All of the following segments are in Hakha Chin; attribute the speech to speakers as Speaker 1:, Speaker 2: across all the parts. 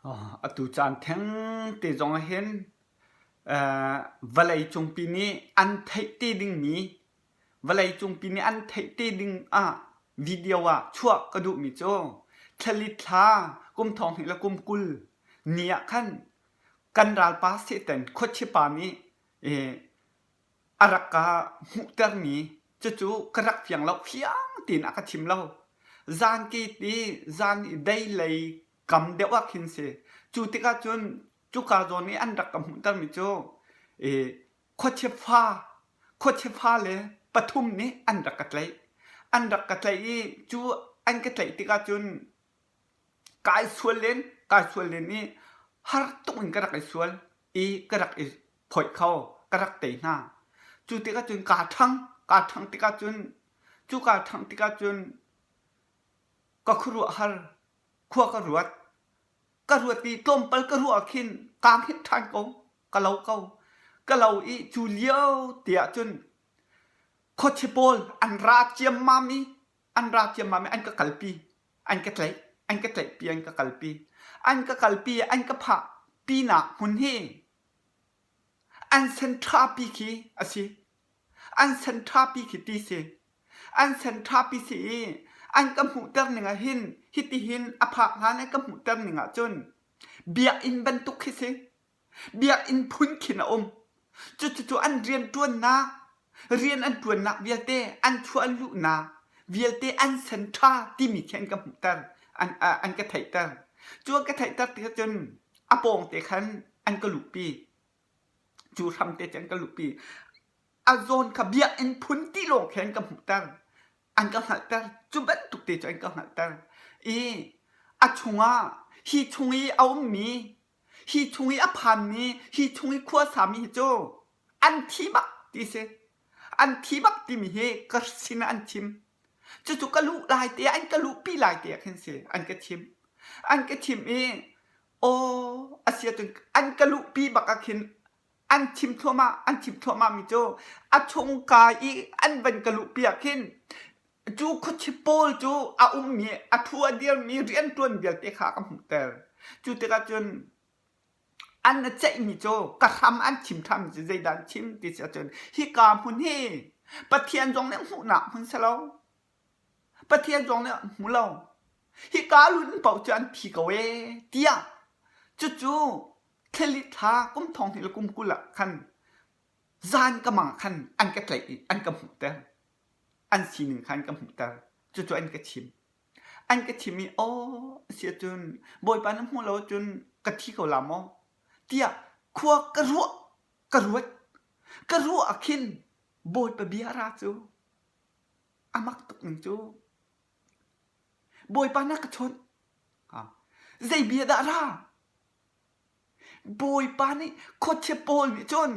Speaker 1: Atu caan thengte zong ah hin vawleicungpi nih an theih te dingmi vawleicungpi nih an theih te ding ah video ah chuah ka duhmi cu thlali thla kum thong hnih le kum 20 ni ah khan kan ralpa Satan khuachipa nih a rak ka hmuhtermi cucu ka rak fiang lo fiang tein a ka chim lo. Zan ke ti zan i dei lei kam deuh ah khin si. Cu tikah cun cuka zawn i an rak ka hmuhtermi cu i khuachia fa khuachia fa le pathum nih an rak ka tlaih. An rak ka tlaih i cu an ka tlaih tikah cun kai sual len kai sual len i har tuk in ka rak i sual i ka rak i phoih kho ka rak tei hna. Cu tikah cun kaa ṭhang kaa ṭhang tikah cun cu kaa ṭhangh tikah cun ka khuaruahhar khua ka ruat. Ka ruat i tlawmpal ka ruah ah khin kaa hngilh ṭhan ko ka lo ko. Ka lo i cu lio te ah cun khuachia pawl an ra ciammam i an ra ciammam i an ka kalpi an ka tlaih an ka tlaihpi an ka kalpi an ka kalpi an ka phah pinak hmun hi an sen ṭhapi khi a si an sen ṭhapi khi ti si an sen ṭhapi si i an ka hmuhter ning ah hin hitihin a phak hlan an ka hmuhter ning ah cun biakinn bantuk khi si Biakinn phun khin a um. Cucucu an rianṭuannak, rian an ṭuannak vialte, an chuah an luhnak vialte an sen ṭha timi khi an ka hmuhter, an, an ka theihter. Cu an ka theihter tikah cun a pawngte khan an ka luhpi. Cu hramte cu an ka luhpi. A zawn kha biakinn phun ti lawng khi an ka hmuhter. An ka hngalhter. Cu bantuk te cu an ka hngalhter. I a chungah hi chung i a ummi Hi chung i a phanmi, hi chung i khua sami hi cu an thi bak ti si. An thi bak timi hi ka sin ah an chim. Cucu ka luh lai te an ka luhpi lai te ah khin si an ka chim. An ka chim i aw a si ahcun an ka luhpi bak ah khin an chim thluahmah an chim thluahmah mi cu a chungka i an van ka luhpi ah khin cu khuachia pawl cu a ummi a thu a dirmi rianṭuan vialte kha ka hmuhter. Cu tikah cun an a ceihmi cu ka hram an chim ṭhanmi cu zeidah an chim ti si ahcun hika hmun hi Pathian zong nih hmuhnak hmun si lo. Pathian zong nih hmu lo. Hika lun paoh cu an thi ko ee tiah cucu thlali thla kum thong hnih le kum 20 ah khan zan ka mang khan an ka tlaih i an ka hmuhter. An sining kha an ka hmuhter. Cucu an ka chim. An ka chim i aw a si ahcun Bawipa na hmuh lo ahcun ka thi ko la maw tiah khua ka ruah ka ruat. Ka ruah ah khin Bawipa bia ra cu a mak tuk ning cu. Bawipa na ka chawnh. Zei bia dah ra? Bawipa nih khuachia pawl nih cun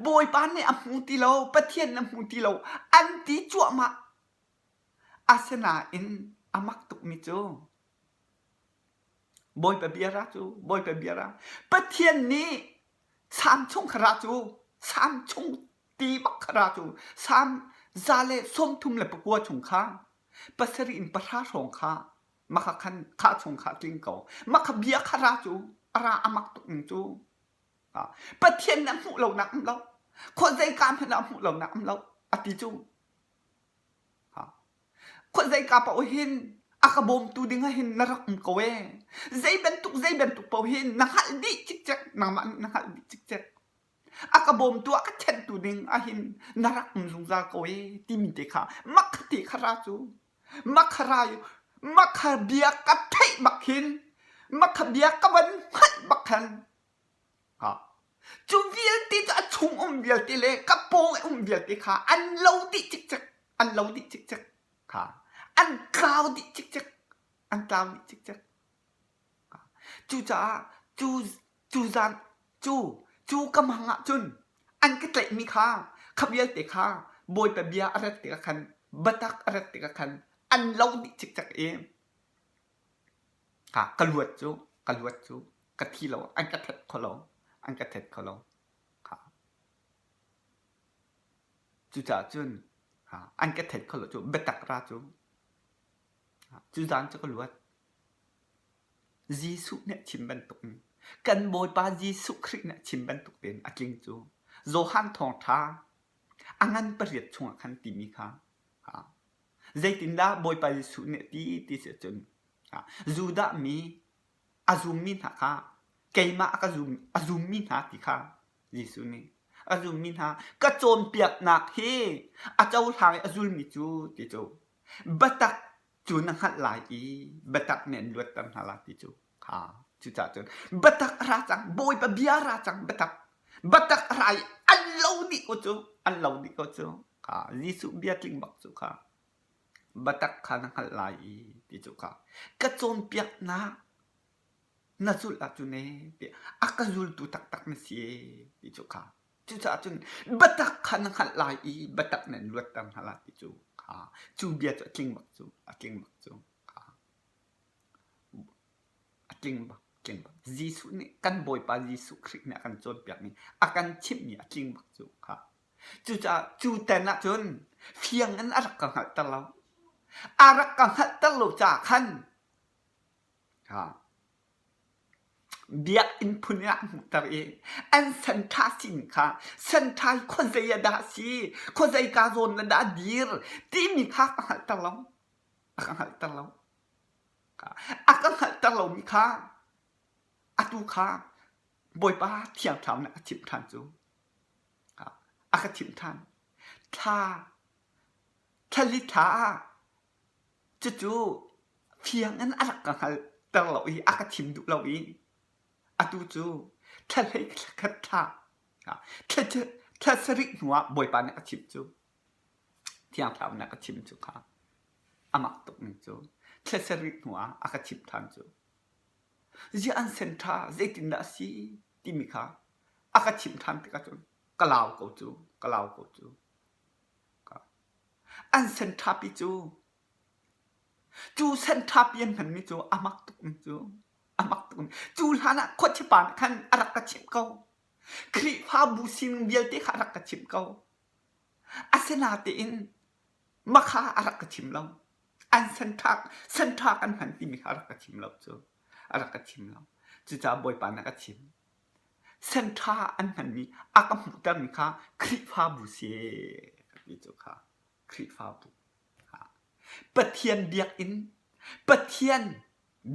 Speaker 1: Bawipa nih a hmu ti lo, Pathian a hmu ti lo an ti cuahmah. Asinain a mak tukmi cu Bawipa bia ra cu, Bawipa bia ra. Pathian nih Salm chung kha ra cu, Salm chung ti bak kha ra cu, Salm 139 chung kha pasarih in pahra hrawng kha Maka khan kha chung kha tling ko. Maka bia kha ra cu a ra a mak tuk ning cu. Pathian nih a hmuh lo nak um lo. Khua zei ka hmanh ah hmuh lo nak um lo a ti cu. Khua zei ka paoh hin a ka bawmtu ding ah hin na rak um ko ee. Zei bantuk zei bantuk paoh hin na hngalh dih cikcek nangmah nih na hngalh dih cikcek. A ka bawmtu a ka thenhtu ding ah hin na rak um zungzal ko ee timi te kha makha te kha ra cu. Makha makha bia ka theih bak hin makha bia ka van hngalh bak khan cu vialte cu a chung um vialte le ka pawng i um vialte kha an lo dih cikcek an lo dih cikcek kha an tlau dih cikcek an tlau dih cikcek cucaah cu cu zan cu cu ka mang ah cun an ka tlaihmi kha kha vialte kha Bawipa bia a rat tikah khan biatak a rat tikah khan an lo dih cikcek i ka ka luat cu ka luat cu ka thi lo an ka that kho lo an ka that kho lo kha cucaah cun an ka that kho lo cu biatak ra cu cu zan cu ka luat. Jesuh nih a chim bantuk in kan Bawipa Jesuh Khrih nih a chim bantuk tein a tling cu Johan thawngṭha a ngan pariat chungah khan timi kha zeitindah Bawipa Jesuh nih a ti ti si ahcun Judah mi a zummi hna kha keimah a ka zum a zummi hna ti kha Jesuh nih a zummi hna ka cawnpiaknak hi a cohlang i a zulmi cu ti cu biatak cu na hngalh lai i biatak nih an luatter hna lai ti cu kha cucaah cun biatak a ra cang Bawipa bia a ra cang biatak biatak a ra i an lo dih ko cu an lo dih ko cu kha Jesuh bia tling bak cu kha biatak kha na hngalh lai i ti cu kha ka cawnpiaknak na zulh ahcun ee tiah a ka zultu taktak na si ee ti cu kha Cucaah cun biatak kha na hngalh lai i biatak nan luatter hna lai ti cu kha cu bia cu a tling bak cu a tling bak cu kha a tling bak tling bak. Jesuh nih kan Bawipa Jesuh Khrih nih a kan cawnpiakmi a kan chimhmi a tling bak cu kha. Cucaah cu tan ah cun fiang in a rak ka hngalhter lo. A rak ka hngalhter lo caah khan kha Biakinn phun in an hmuhter i an senṭha sin kha senṭha hi khuazei ah dah a si, khuazeika zawn ah dah a dir timi kha ka hngalhter lo. A ka hngalhter lo. A ka hngalhter lomi kha atu kha Bawipa Thiang Thlarau nih a chimh ṭhan cu. A ka chimh ṭhan. Thla, thla li thla ah Cucu fiang in a rak ka hngalhter lo i a ka chim duh lo i atu cu thla hlei thla khat thla thla sarih hnuah Bawipa nih a chimh cu Thiang Thlarau nih a ka chimh cu kha a mak tuk ning cu thla sarih hnuah a ka chimh ṭhan cu ziah an sen ṭha zeitindah a si timi kha a ka chimh ṭhan tikah cun ka lau ko cu ka lau ko cu. An senṭhapi cu cu senṭhapi an hmanmi cu a mak tukmi cu a mak tukmi cu hlan ah khuachipa nih khan a rak ka chimh ko. Khrihfabu sining vialte kha a rak ka chimh ko. Asinatein makha a rak ka chim lo. An senṭha senṭha kan hman timi kha a rak ka chim lo cu. A rak ka chim lo. Cucaah Bawipa nih a ka chim. Senṭha an hmanmi a ka hmuhtermi kha Khrihfabu si ka ti cu kha Khrihfabu. Pathian biakinn, Pathian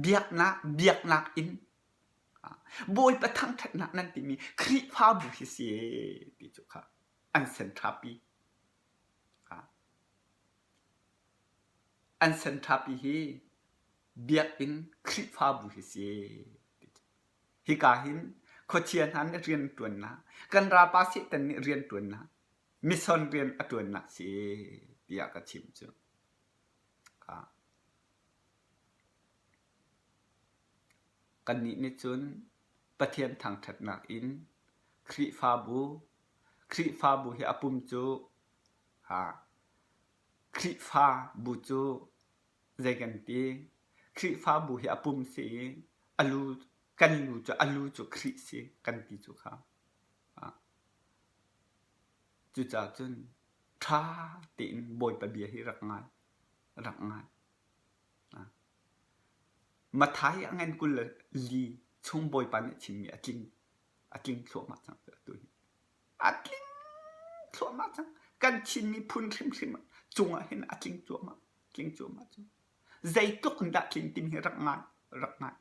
Speaker 1: biaknak, biaknak inn, Bawipa thangṭhatnak nan timi Khrihfabu hi si ti cu kha an senṭhapi. An senṭhapi hi biakinn Khrihfabu hi si ti cu. Hika hin khuachia hna nih rian ṭuannak, kan ralpa Satan nih rian ṭuannak, mission rian a ṭuannak si tiah ka chim cu. Kannih nih cun Pathian thangṭhatnak in Khrihfabu, Khrihfabu hi a pum cu Khrihfabu cu zei kan ti? Khrihfabu hi a pum si i a lu kan lu cu a lu cu Khrih si kan ti cu kha. Cucaah cun ṭha tein Bawipa bia hi rak ngai, rak ngai. Matthai a ngan 24 chung Bawipa nih a chimmi a tling, a tling thluahmah cang atu hi. A tling thluahmah cang. Kan Chin miphun hrimhrim cungah hin a tling cuahmah, tling cuahmah cu. Zeitluk in dah tling timi hi rak ngai, rak ngai.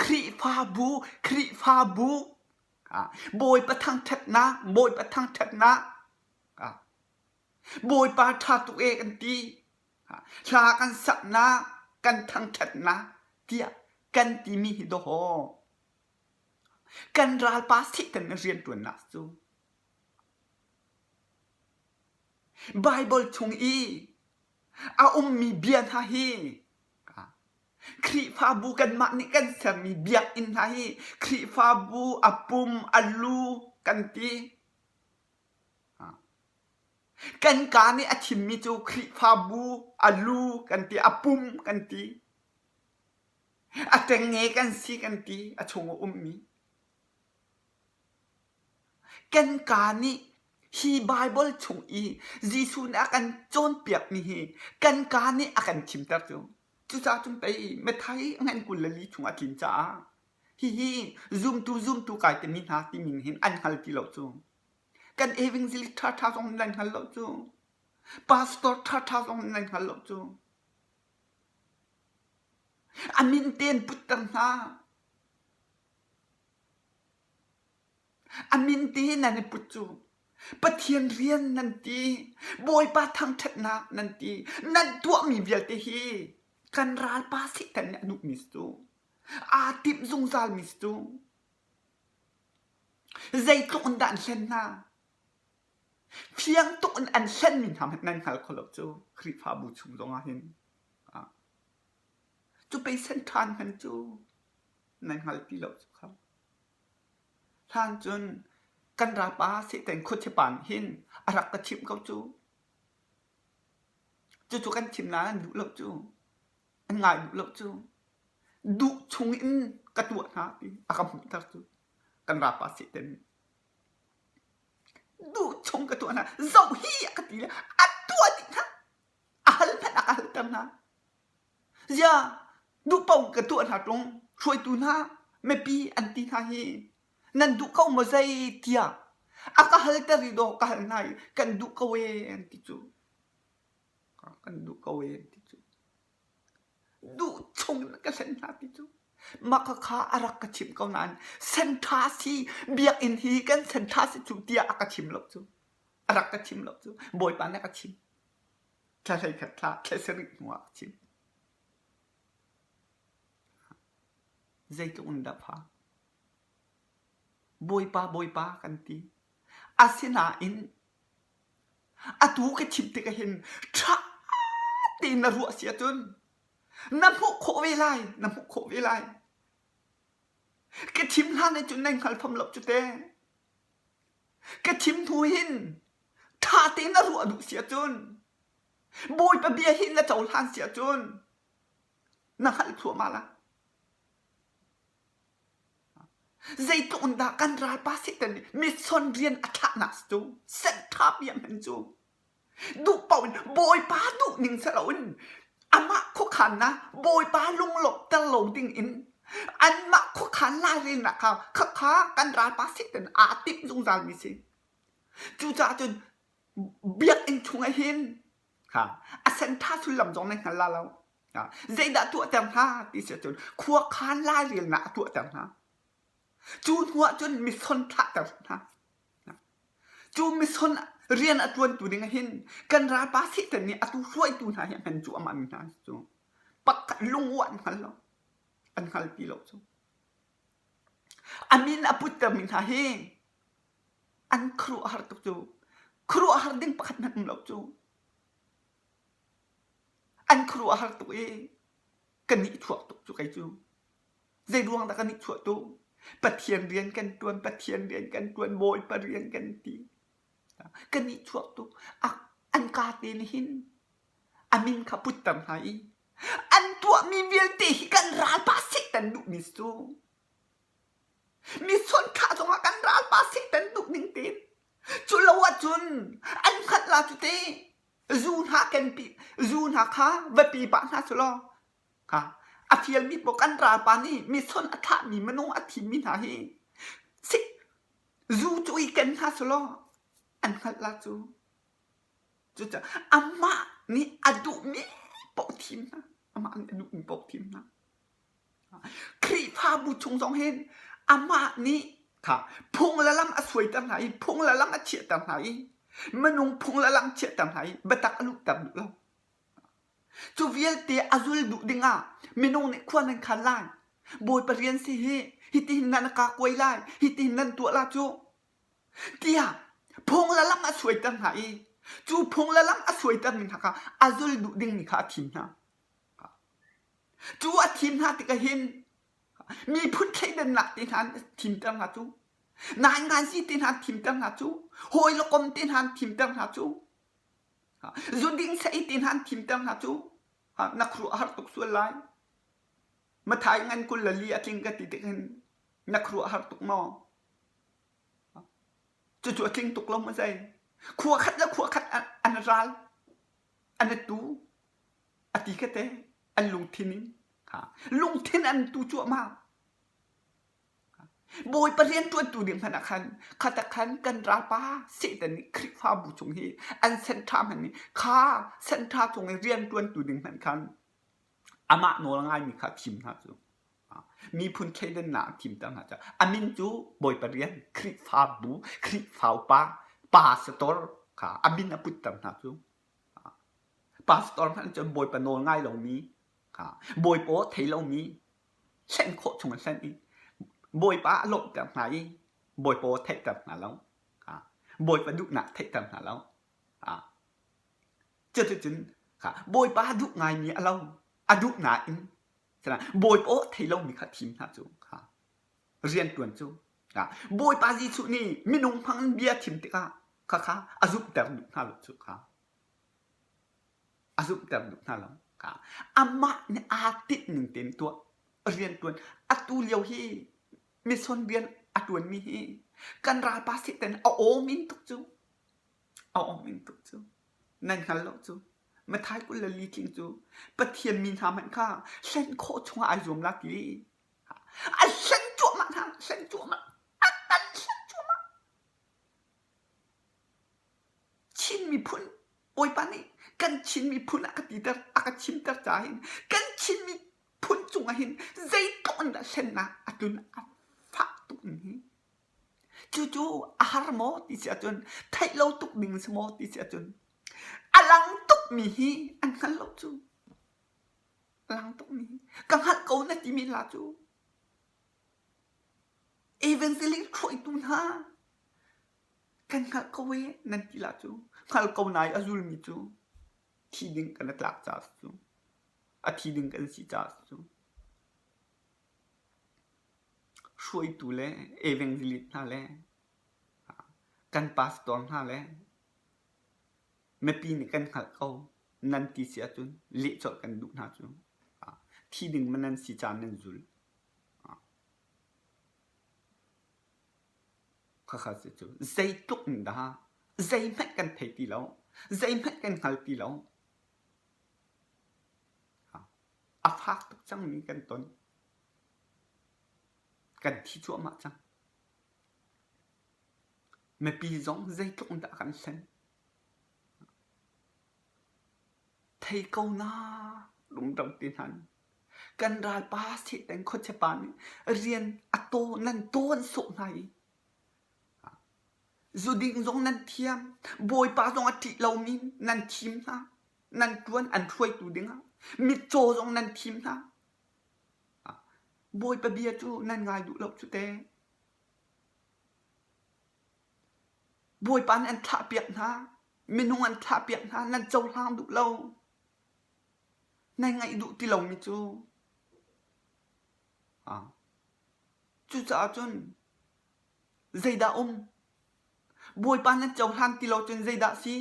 Speaker 1: Khrihfabu, Khrihfabu, Bawipa thangṭhatnak, Bawipa thangṭhatnak, Bawipa ṭha tuk e kan ti. Hla kan saknak, kan thangṭhatnak tiah kan timi hi dawh. Kan ralpa Satan nih rianṭuannak cu Baibal chung i a ummi bia hna hi Khrihfabu kanmah nih kan sermi biakinn hna hi Khrihfabu a pum a lu kan ti. Kan kaa nih a chimmi cu Khrihfabu a lu kan ti, a pum kan ti. A ṭengnge kan si kan ti, a chung a ummi. Kan kaa nih hi Baibal chung i Jesuh nih a kan cawnpiakmi hi kan kaa nih a kan chimter cu. Cucaah cun pei Matthai ngan 24 chung a tlin caah hihi zumtu zumtu kai timi hna timi nih hin an hngal ti lo cu. Kan evangelist ṭhaṭha zong nan hngal lo cu. Pastor ṭhaṭha zong nan hngal lo cu. A min tein putter hna. A min te nan i put cu. Pathian rian nan ti, Bawipa thangṭhatnak nan ti, nan tuahmi vialte hi kan ralpa Satan nih a duhmi si cu. Aa timh zungzalmi si cu. Zeitluk in dah an hlen hna? Fiang tuk in an hlenmi hna hmanh nan hngal kho lo cu Khrihfabu chung zongah hin. Cu pei sen ṭhan hmanh cu nan hngal ti lo cu kha. Hlan cun kan ralpa Satan khuachipa nih hin a rak ka chimh ko cu. Cucu kan chim nain an duh lo cu. An ngai duh lo cu. Duh chung in ka tuah hna ti a ka hmuhter cu. Kan ralpa Satan nih. Duh chung ka tuah hna. Zoh hi a ka ti le a tuah dih hna. A hal hmanh a ka halter hna. Ziah duh paoh ka tuah hna ṭung, hruaitu hna, mipi an ti hna hi nan duh ko maw zei tiah a ka halter i dawh ka hal hna i kan duh ko ee an ti cu. Kan duh ko ee an ti cu. Duh chung in ka hlen hna ti cu. Mah khakha a rak ka chimh ko nain senṭha si biakinn hi kan senṭha si cu tiah a ka chim lo cu. A rak ka chim lo cu. Bawipa nih a ka chim. Thla 11 thla thla sarih hnuah a chim. Zeitluk in dah pha? Bawipa, Bawipa kan ti. Asinain atu ka chim tikah hin ṭha tein na ruah si ahcun na hmuh khawh ve lai, na hmuh khawh ve lai. Ka chim hlan ah cun nan hngal fam lo cu te. Ka chim hnu hin ṭha tein na ruah duh si ahcun Bawipa bia hi na cohlan si ahcun na hngalh thluahmah lai. Zeitluk in dah kan ralpa Satan nih mission rian a thlahnak cu senṭha bia hman cu duh paoh in Bawipa duh ning si loin amah khuakhannak Bawipa lunglawmhter lo ding in anmah khuakhan lairelnak kha khakha kan ralpa Satan aa timh zungzalmi si. Cucaah cun biakinn chungah hin a senṭha sullam zong nan hngal la lo. Zeidah tuahter hna ti si ahcun khuakhan lairelnak a tuahter hna. Cu hnuah cun mison thlahter hna. Cu mison rian a ṭuantu ding ah hin kan ralpa Satan nih atu hruaitu hna hi a hman cuahmah mi hna cu pakhat lungua an hngal lo. An hngal ti lo cu. A min a puttermi hna hi an khuaruahhar tuk cu. Khuaruahhar ding pakhat hmanh um lo cu. An khuaruahhar tuk i ka nihchuak tuk cu kei cu. Zei ruang dah ka nihchuah tuk? Pathian rian kan ṭuan, Pathian rian kan ṭuan, Bawipa rian kan ti. Ka nihchuak tuk. An kaa te nih hin a min kha putter hna i an tuahmi vialte hi kan ralpa Satan duhmi si cu. Mison thlah zongah kan ralpa Satan duh ning tein. Cu lo ahcun an hngalh la cu te. Zu hna kenpi, zu hna kha va pe pah hna su law kha a fialmi paoh kan ralpa nih mison a thlahmi minung a thimmi hna hi sik zu cu i ken hna su law an hngalh la cu. Cucaah amah nih a duhmi paoh thim hna. Amah nih a duhmi paoh thim hna. Khrihfabu chung zong hin amah nih kha phung le lam a suaiter hna i phung le lam a chiahter hna i minung phung le lam chiahter hna i biatak a luhter duh lo. Cu vialte a zul duh dingah minung nih khua nan khan lai. Bawipa rian si hi hitihin nan ka kuai lai, hitihin nan tuah la cu tiah phung le lam a suaiter hna i cu phung le lam a suaitermi hna kha a zul duh dingmi kha a thim hna. Cu a thim hna tikah hin miphun thleidannak te hna an thimter hna cu, nainganzi te hna an thimter hna cu, hawi le kom te hna an thimter hna cu, zuding saei te hna an thimter hna cu, na khuaruah har tuk sual lai. Mathai ngan 24 a tling ka ti tik hin na khuaruah har tuk maw? Cucu a tling tuk lo maw zei? Khua khat le khua khat an ral, an i tu. A ti kha te. An lungthin in lungthin an tu cuahmah. Bawipa rianṭuantu ding hmanh ah khan khatak khan kan ralpa Satan nih Khrihfabu chung hi an senṭha hmanh nih kha senṭha chung i rianṭuantu ding hmanh khan amah nawl ngaimi kha thim hna cu miphun thleidannak a thimter hna caah a min cu Bawipa rian Khrihfabu Khrihfa upa pastor kha a min a putter hna cu pastor hmanh cun Bawipa nawl ngai lomi kha Bawipa aw thei lomi hlen khawh chung in hlen i Bawipa a lawmhter hna i Bawipa aw theihter hna lo. Bawipa duhnak theihter hna lo. Cuticun Bawipa duh ngaimi a lo, a duh nain Bawipa aw thei lomi kha thim hna cu rianṭuan cu Bawipa Jesuh nih minung hmang in bia chim tikah khakha a zumhter duh hna lo cu kha. A zumhter duh hna lo. Amah nih aa tinh ning tein tuah rianṭuan atu lio hi mission rian a ṭuanmi hi kan ralpa Satan a awmin tuk cu a awmin tuk cu nan hngal lo cu Matthai 24 tling cu Pathian mi hna hmanh kha hlen khawh chungah ai zuam la ti a hlen cuahmah hna hlen cuahmah a kan hlen cuahmah Chin miphun Bawipa nih kan Chin miphun a ka titer a ka chimter caah hin kan Chin miphun cungah hin zeitluk in dah hlennak a tlun a fah tuk ning hi. Cucu a har maw ti si ahcun theih lo tuk ding si maw ti si ahcun a lang tukmi hi an hngal lo cu. A lang tukmi hi ka hngalh ko na ti men la cu. Evangelist hruaitu hna Kan hngalh ko ee nan ti lah cu. Hngal ko nai a zulmi cu thi ding kan i tlak caah si cu. A thi ding kan si caah si cu. Hruaitu le evangelist hna le kan pastor hna le mipi nih kan hngalh ko nan ti si ahcun leh colh kan duh hna cu. Thi ding ma nan si caah nan zul. Khakha cu zeitluk in dah zeihmanh kan thei ti lo, zeihmanh kan hngal ti lo. A fak tuk cangmi kan ton. Kan thi cuahmah cang. Mipi zong zeitluk in dah kan hlen. Thei ko na lungdong ti hna nih kan ralpa Satan khuachia nih rian a taw nan tawn sawh hna i zuding zong nan thiam Bawipa zong a ṭih lomi nan thim hna nan ṭuan an hruaitu dingah mitcaw zong nan thim hna Bawipa bia cu nan ngai duh lo cu teh Bawipa nih an thlahpiak hna Minung an thlahpiak hna, nan cohlang duh lo. Nan ngaih duh ti lomi cu. Ah. Cucaah cun zeidah um? Bawipa nan cohlan ti lo cun zeidah si?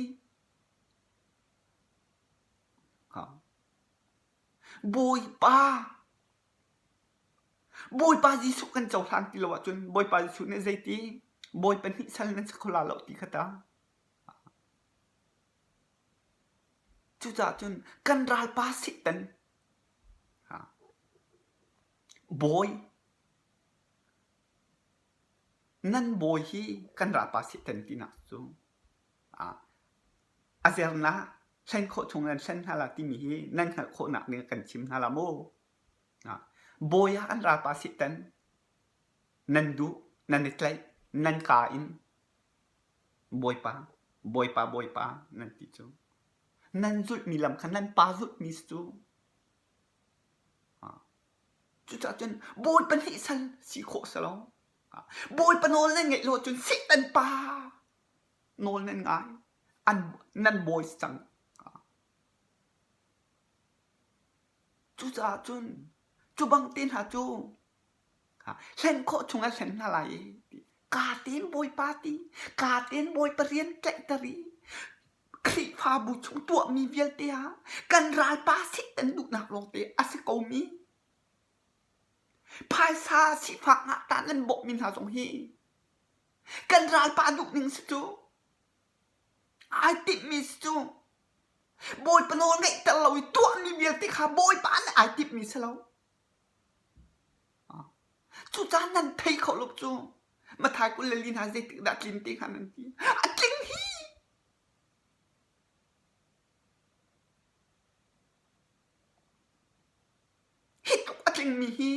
Speaker 1: Ah. Bawipa Bawipa Jesuh kan cohlan ti lo ahcun Bawipa Jesuh nih zeiti? Bawipa nih sal nan si kho la lo ti kha ta. Cucaah cun kan ralpa Satan bawi nan bawi hi kan ralpa Satan tinak cu a zernak hlen khawh chung nan hlen hna la timi hi nan hngalh khawhnak ding kan chim hna la mu. Bawi ah kan ralpa Satan nan duh nan i tlaih nan kaa in Bawipa, Bawipa, Bawipa nan ti cu. Nan zulhmi lam kha nan pa zulhmi si cu. Cucaah cun Bawipa nih sal si khawh si lo. Bawipa nawl nan ngeih lo cun Satan pa nawl nan ngai. An, nan bawi si cang. Cucaah cun cu bang te hna cu Hlen khawh chung ah hlen hna lai i kaa tein Bawipa ti, kaa tein Bawipa rian tlaihter i Khrihfabu chung tuahmi vialte ah kan ralpa Satan duhnak lawngte a si komi phaisa sifak ngahta nan bawmhmi hna zong hi kan ralpa duhning si cu ai timhmi si cu. Bawipa nawl ngeihter lo i tuahmi vialte kha Bawipa nih ai timhmi si lo. Cucaah nan thei kho lo cu. Mathai 24 hna zeitik dah tlin te hnga nan ti. A tling hi! Hi tluk a tlingmi hi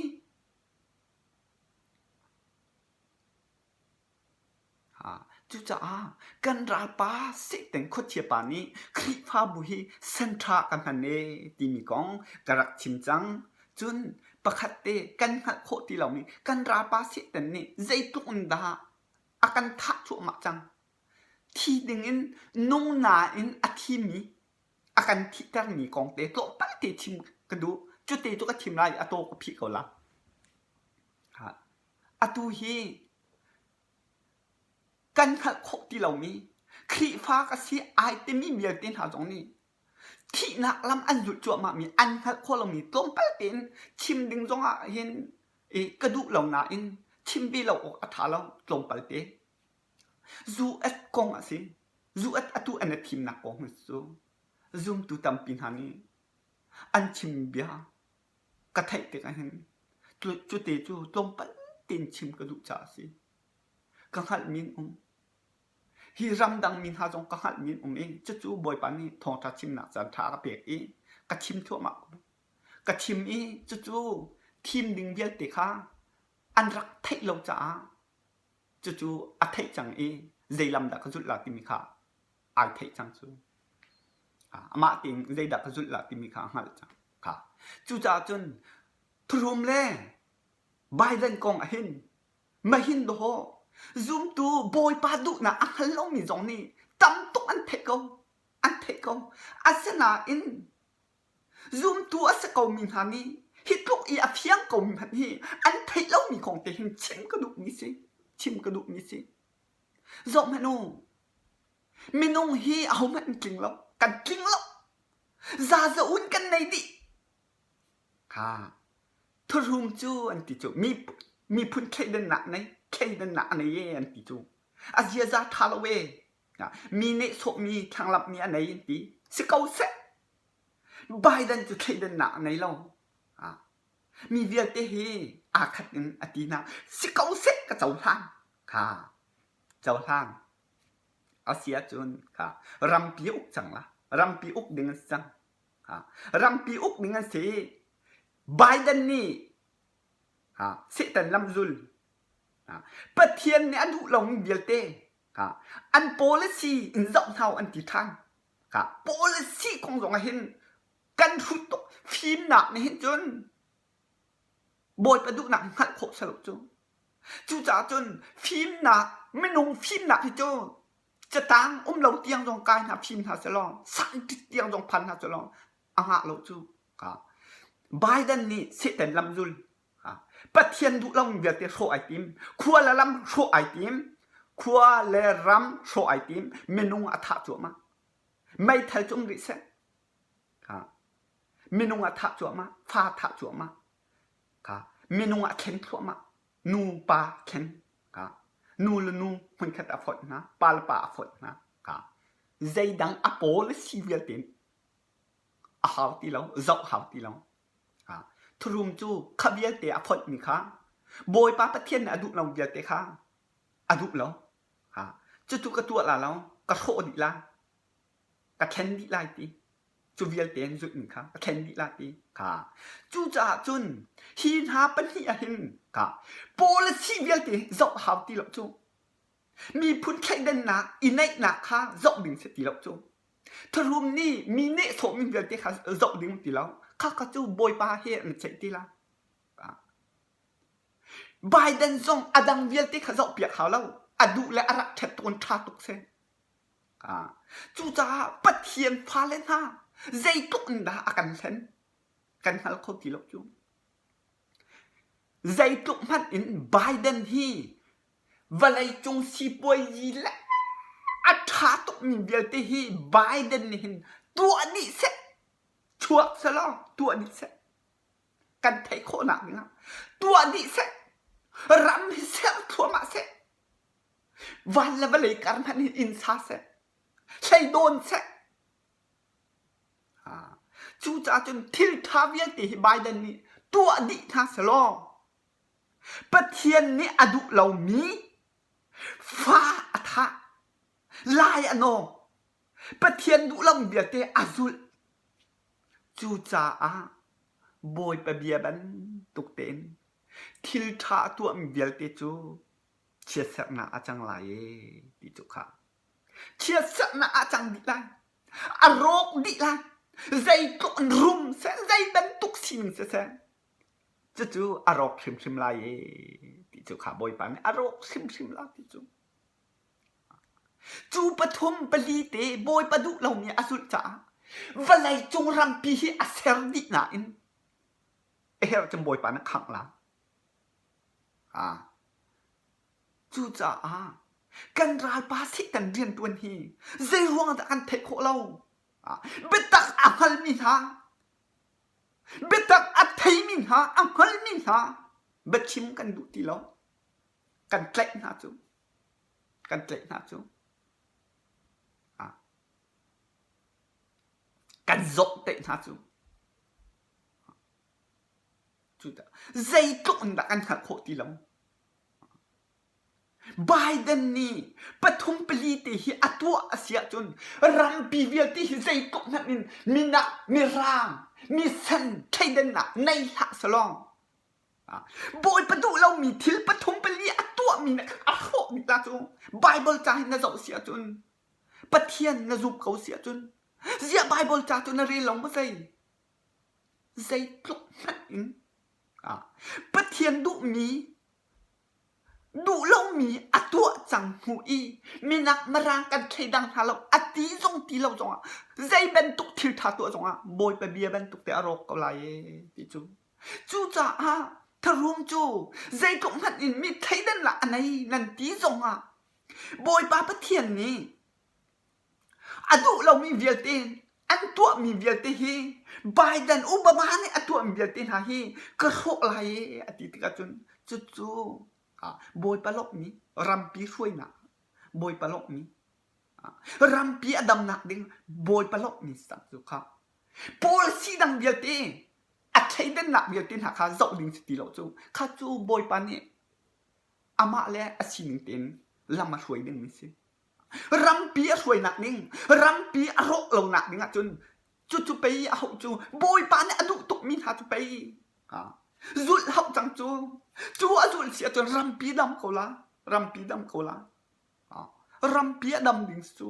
Speaker 1: Cucaah kan ralpa Satan khuachia pa nih Khrihfabu hi senṭha ka hman ee timi kong ka rak chim cang. Cun pakhat te kan hngalh khawh ti lomi kan ralpa Satan nih zeitluk in dah a kan thah cuahmah cang. Thi dingin nung nain a thimi a kan thihtermi kong te tlawmpal te chim ka duh. Cute cu ka chim lai i a taw ka phih ko la. Atu hi kan hngalh khawh ti lomi Khrihfa ka si ai timi vialte hna zong nih thihnak lam an zulh cuahmahmi an hngalh khawh lomi tlawmpal tein chim ding zongah hin i ka duh lo nain chim ve lo awk a ṭha lo tlawmpal te. Zu at kong a si. Zu at atu an i thimnak kong hi cu zumtu tampi hna nih an chim bia ka theih tikah hin cute cu tlawmpal tein chim ka duh caah a si. Ka hngalhmi an um. Hi ramdang mi hna zong ka hngalhmi an um i cucu Bawipa nih thawngṭha chimnak caan ṭha a ka pek i ka chim thluahmah ko. Ka chim i cucu thim ding vialte kha an rak theih lo caah cucu a theih cang i zei lam dah ka zulh la timi kha ai theih cang cu. Amah tein zeidah ka zulh la timi kha a hngalh cang. Kha. Cucaah cun thurum le Biden kong ahhin mahin dawh zumtu Bawipa duhnak a hngal lomi zong nih tam tuk an theih ko. An theih ko. Asinain zumtu a si komi hna nih hi tluk i a fiang komi hmanh hi an theih lomi kong te hin chim ka duhmi si. Chim ka duhmi si. Zoh hmanh u. Minung hi ahohmanh an tling lo. Kan tling lo. Zaza-un kan nei dih. Kha thurum cu an ti cu. Mi, miphun thleidannak nei, thleidannak a nei e an ti cu. A ziaza ṭha lo e. Mi nehsawhmi thlanglamhmi a nei an ti. Si ko seh. Biden cu thleidannak a nei lo. Mi vialte hi aa khat in a ti hna. Si ko seh ka cohlan. Kha cohlan. A si ahcun kha rampi uk cang la. Rampi uk ding an si cang. Rampi uk ding an si. Biden nih Satan lamzul Pathian nih a duh lomi vialte an policy in zoh hna an ti ṭhan. Policy kong zong ah hin kan hrut tuk. Fimnak nih hin cun Bawipa duhnak hngalh khawh si lo cu. Cucaah cun fimnak, minung fimnak hi cu catang um lo tiang zong kai hna fim hna selaw, scientist tiang zong phan hna selaw a ngah lo cu. Biden nih Satan lamzul Pathian duh lomi vialte hrawh ai tim. Khua le lam hrawh ai tim. Khua le ram hrawh ai tim. Minung a thah cuahmah. Meithal cu um rih seh. Minung a thah cuahmah. Fa thah cuahmah. Kha minung a thlen thluahmah. Nu pa thlen. Kha nu le nu hmunkhat a fonh hna. Pa le pa a fonh hna. Kha zeidang a pawl a si vialte a hau ti lo, zoh hau ti lo. Thurum cu kha vialte a fonhmi kha Bawipa Pathian nih a duh lo vialte kha a duh lo. Cucu ka tuah la lo, ka hrawh dih la, ka thlen dih lai ti. Cu vialte an zulhmi kha ka thlen dih la ti. Kha. Cucaah cun hi hna pahnih ah hin kha policy vialte zoh hau ti lo cu. Miphun thleidannak i neihnak kha zoh ding si ti lo cu. Thurum nih mi nehsawhmi vialte kha zoh ding ti lo. Khakha cu Bawipa he an ceih ti la. Biden zong a dang vialte kha zohpiak hau lo. A duh le a rak ṭhat tuk in ṭha tuk si. Cucaah Pathian fale hna zeitluk in dah a kan hlen kan hngal kho ti lo cu. Zeitluk hmanh in Biden hi vawleicung sipuazi le a ṭha tukmi vialte hi Biden nih hin tuah dih seh, chuak selaw tuah dih seh. Kan theih khawhnak dingah tuah dih seh. Ram hi ser thluahmah seh. Van le vawlei kar hmanh hin inn sa seh. Hlei dawn seh. Cucaah cun thil ṭha vialte hi Biden nih tuah dih hna selaw Pathian nih a duh lomi fa a thah, lai a nawng, Pathian duh lomi vialte a zulh. Cucaah Bawipa bia bantuk tein thil ṭha a tuahmi vialte cu chiatserhnak a cang lai ee ti cu kha chiatserhnak a cang dih lai. A rawk dih lai. Zeitluk in rum seh, zei bantuk sining siseh, cucu a rawk hrimhrim lai ee ti cu kha Bawipa nih a rawk hrimhrim lai ti cu. Cu pathum pali te Bawipa duh lomi a zulh caah vawlei cung rampi hi a ser dih nain a herh cun Bawipa nih khangh lai. Ah. Cucaah kan ralpa Satan rianṭuan hi zeiruang dah kan theih khawh lo? Biatak a hngalmi hna, biatak a theimi hna, a hngalmi hna biachim kan duh ti lo. Kan tlaih hna cu. Kan tlaih hna cu. Kan zawmhtaih hna cu. Cucaah zeitluk in dah kan hngalh khawh ti lo. Biden nih pathum pali te hi a tuah a si ahcun rampi vialte hi zeitluk hmanh in minak, mirang, misen thleidannak nei hlah salawng. Bawipa duh lomi thil pathum pali a tuahmi na khan a hrawh dih la cu. Bible ca hin na zoh si ahcun Pathian na zumh ko si ahcun ziah Bible ca cu na rel lo maw zei? Zeitluk hmanh in Pathian duhmi duh lomi a tuah cang hnu i minak mirang kan thleidang hna lo a ti zong ti lo zongah zei bantuk thil ṭha tuah zongah Bawipa bia bantuk te a rawk ko lai ee ti cu. Cucaah tharum cu zeitluk hmanh in mi thleidannak a nei nan ti zongah Bawipa Pathian nih A duh lomi vialte an tuahmi vialte hi Biden Obama nih a tuahmi vialte hna hi ka hrawh lai ee a ti tikah cun cucu Bawipa lawmhmi rampi hruainak Bawipa lawmhmi rampi a damnak ding Bawipa lawmhmi sang cu kha policy dang vialte a thleidannak vialte hna kha zoh ding si ti lo cu kha cu Bawipa nih amah le a sining tein lam a hruai dingmi si. Rampi a hruainak ding, rampi a rawh lonak ding ahcun cucu pei a hauh cu Bawipa nih a duh tukmi hna cu pei zulh hauh cang cu. Cu a zulh si ahcun rampi dam ko la, rampi dam ko la. Rampi a dam ding cu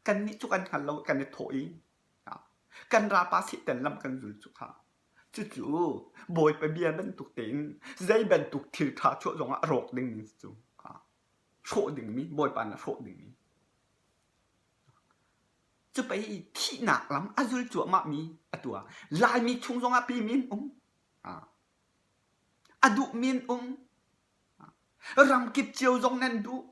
Speaker 1: kannih cu kan hngal lo kan i thawh i kan rapa Satan lam kan zul cu kha. Cucu Bawipa bia bantuk tein zei bantuk thil ṭha chuah zongah a rawk dingmi cu hrawh dingmi Bawipa nih a hrawh dingmi cu pei thihnak lam a zul cuahmahmi atu ah Laimi chung zongah pimi an um a duhmi an um ramkip cio zong nan duh.